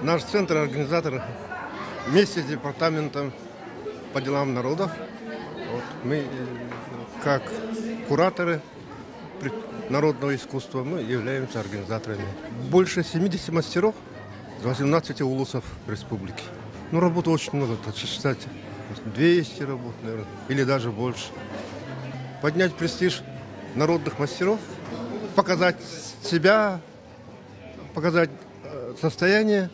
Наш центр организатор вместе с департаментом по делам народов. Вот, мы, как кураторы народного искусства, мы являемся организаторами. Больше 70 мастеров из 18 улусов республики. Ну, работы очень много, так считать, 200 работ, наверное, или даже больше. Поднять престиж народных мастеров, показать себя, показать состояние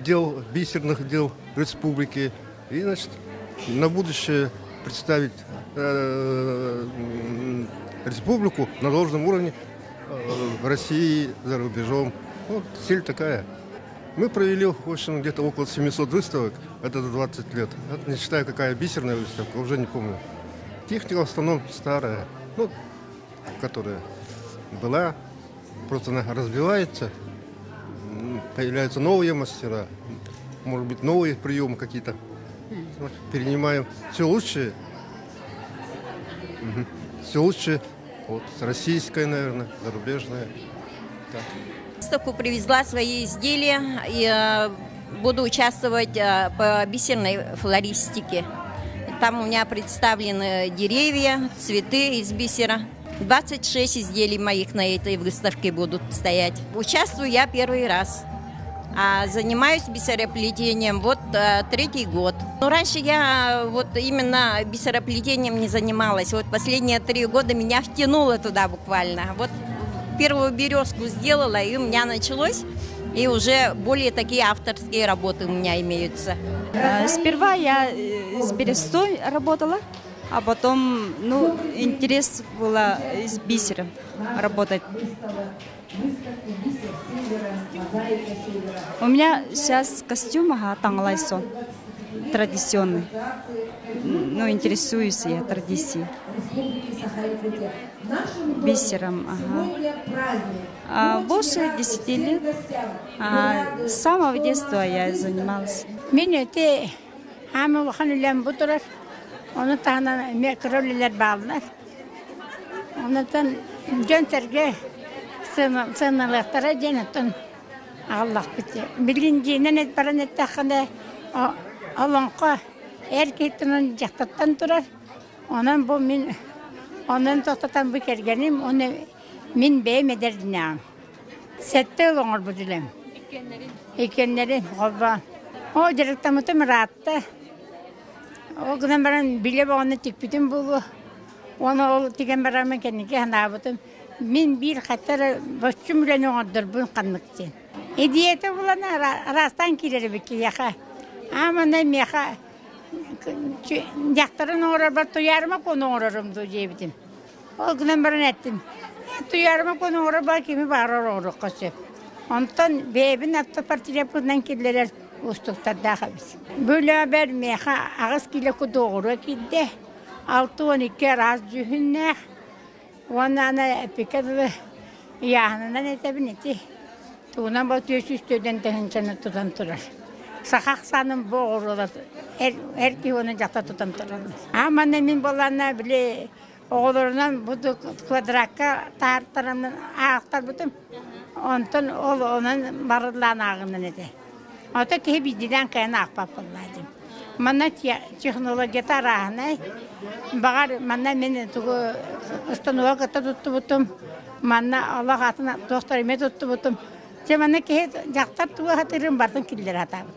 дел, бисерных дел республики и, значит, на будущее представить республику на должном уровне в России, за рубежом. Вот цель такая. Мы провели, в общем, где-то около 700 выставок, это за 20 лет. Это не считая, какая бисерная выставка, уже не помню. Техника в основном старая, ну, которая была, просто она развивается, появляются новые мастера, может быть, новые приемы какие-то. Перенимаем все лучшее, все лучшее, вот, российское, наверное, зарубежное. Так. Выставку привезла свои изделия и буду участвовать по бисерной флористике. Там у меня представлены деревья, цветы из бисера. 26 изделий моих на этой выставке будут стоять. Участвую я первый раз. А занимаюсь бисероплетением вот третий год. Но раньше я вот именно бисероплетением не занималась. Вот последние 3 года меня втянуло туда буквально. Вот первую березку сделала, и у меня началось. И уже более такие авторские работы у меня имеются. Сперва я с берестой работала, а потом, ну, интерес было с бисером работать. У меня сейчас костюм, ага, таҥалай сон, традиционный. Ну, интересуюсь я традицией. Бисером, ага. Больше 10 лет. С самого детства я занималась. Мин ити хаама улахан үлэм бу турар. Ону таһынан эмиэ кыра үлэлэр бааллар. Онтон дьон-сэргэ сыаналыахтара диэн оттон аҕаллахпыт. Билигин дьиэнэн баран эттэххинэ олоҥхо эр киһиттэн дьахтартан турар. Онон бу мин онон тохтотон бу кэргэним, уонна мин бэйэм эдэрдинээҕим. Сэттэ ыл оҥорбут үлэм. Иккиэннэрин холбоон. Оо, дьарыктаммытым ыраатта. Ол гынан баран билэ бөҕөнү тикпитим буолуо. Уонна ол тигэн бараммын кэнники санаабытым, мин биир хатта эрэ боччум үлэни оҥордорбун ханнык диэн. Идеята булан араастаан киирэр эбит киһиэхэ. Аамана миэхэ дьахтарын оҥорорбор туйаарыма куону оҥорорум дуу диэбитим. Ол гынан баран эттим, туйаарыма куону оҥорорбор кими баҕарар оҥоруохха сөп. Онтон бэйэбин автопортретпытынан киллэрэр уустуктардаах эбит. Бу үлэбэр миэхэ 8 киилэ кудуоҕуруо киирдэ, 62 араас дьүһүннээх уонна аны эппиккэ дылы ыйааһынынан этэбин ити тугунан бу 404 тыһыынчаны тутан турар. Саха ахсаанын бу оҕуруолар эр киһи уонна дьахтар тутан тураллар. Аа манна мин буоллаҕына били оҕолорунан бу квадратка таартараммын аахтарбытым. Онтон ол онон барыллаан ааҕынан этэ. Ото киһи биирдиилээн кыайан аахпат буоллаа дим. Манна технологията арааһынай. Баҕар манна мин тугу установка кытта туттубутум. Манна олох атын туохтар эмиэ туттубутум. Дьэ манна киһи дьахтар тугу сатыырын барытын киллэрэ сатаабыт.